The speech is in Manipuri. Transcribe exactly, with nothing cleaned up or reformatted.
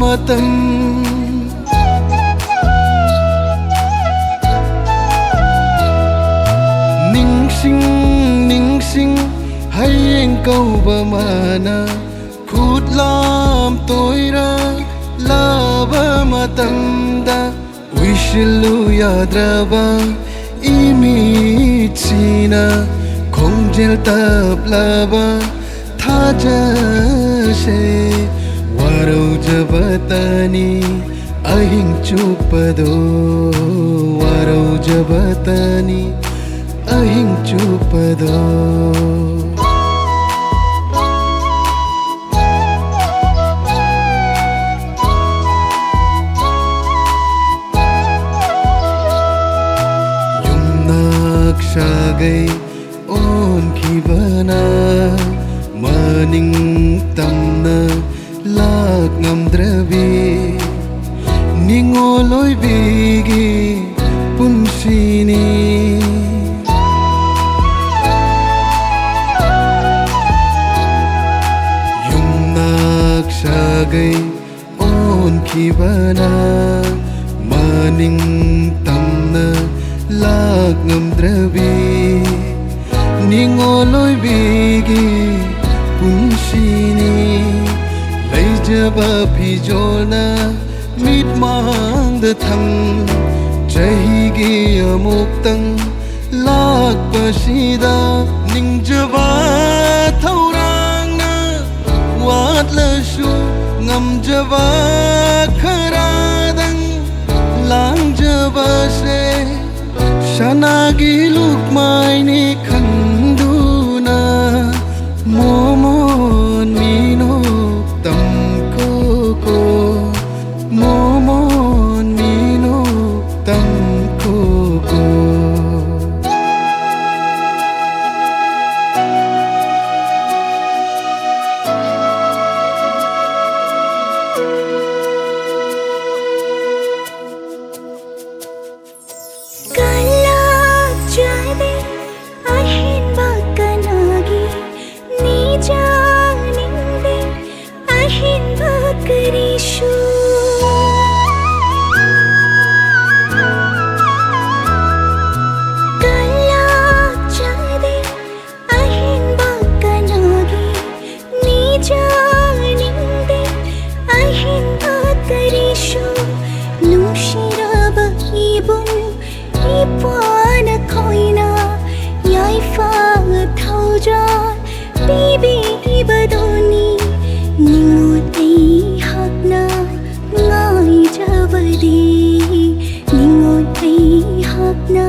ꯃꯇꯝ꯫ ꯅꯤꯡꯁꯤꯡ ꯅꯤꯡꯁꯤꯡ ꯍꯌꯦꯡ ꯀꯧꯕ ꯃꯥꯅ ꯈꯨꯠꯂꯥꯝ ꯇꯣꯏꯔꯛꯂꯕ ꯃꯇꯝꯗ, ꯎꯏꯁꯤꯜꯂꯨ ꯌꯥꯗ꯭ꯔꯕ ꯏꯃꯤꯠꯁꯤꯅ ꯈꯣꯡꯖꯦꯜ ꯇꯞꯂꯕ ꯊꯥꯖꯁꯦ꯫ ꯋꯥꯔꯧꯖꯕꯇꯅꯤ ꯑꯍꯤꯡ ꯆꯨꯞꯄꯗꯣ, ꯋꯥꯔꯧꯖꯕꯇꯅꯤ ꯑꯍꯤꯡ ꯆꯨꯞꯄꯗꯣ꯫ ꯌꯨꯝꯅꯥꯛ ꯁꯥꯒꯩ ꯑꯣꯟꯈꯤꯕꯅ ꯃꯅꯤꯡ ꯇꯝꯅ ꯂꯥꯛ ꯉꯝꯗ꯭ꯔꯕꯤ ꯅꯤꯡꯉꯣꯜ ꯑꯣꯏꯕꯤꯒꯤ ꯄꯨꯟꯁꯤꯅꯤ꯫ ꯌꯨꯝꯅꯥꯛ ꯁꯥꯒꯩ ꯑꯣꯟꯈꯤꯕꯅ ꯃꯅꯤꯡ ꯇꯝꯅ ꯂꯥꯛ ꯉꯝꯗ꯭ꯔꯕꯤ ꯅꯤꯡꯉꯣꯜ ꯑꯣꯏꯕꯤꯒꯤ ꯄꯨꯟꯁꯤꯅꯤ꯫ ꯂꯩꯖꯕ ꯐꯤꯖꯣꯜꯅ ꯃꯤꯠꯃꯥꯡꯗ ꯊꯝ, ꯆꯍꯤꯒꯤ ꯑꯃꯨꯛꯇꯪ ꯂꯥꯛꯄꯁꯤꯗ ꯅꯤꯡꯖꯕ ꯊꯧꯔꯥꯡꯅ ꯋꯥꯠꯂꯁꯨ ꯉꯝꯖꯕ ꯈꯔꯗꯪ ꯂꯥꯡꯖꯕꯁꯦ ꯁꯅꯥꯒꯤ ꯂꯨꯛꯃꯥꯏꯅꯤ ꯈꯟꯗꯨꯅ ꯃꯣꯃꯣꯟ ꯃꯤꯅꯣꯛ ꯇꯝꯈꯣꯀꯣ꯫ ꯃꯣꯃꯣꯟ ꯃꯤꯅꯣꯛ ꯇꯝꯈꯣꯀꯣ꯫ ꯅꯨꯡꯁꯤꯔꯕ ꯏꯕꯨꯡ ꯏꯄ꯭ꯋꯥ ꯅꯈꯣꯏꯅ ꯌꯥꯏꯐ ꯊꯧꯖꯥꯜ ꯄꯤꯕꯤꯕꯗꯨꯅꯤ꯫ ꯅꯤꯉꯣꯜ ꯑꯩꯍꯥꯛꯅ ꯉꯥꯏꯖꯕꯗꯤ, ꯅꯤꯉꯣꯜ ꯑꯩꯍꯥꯛꯅ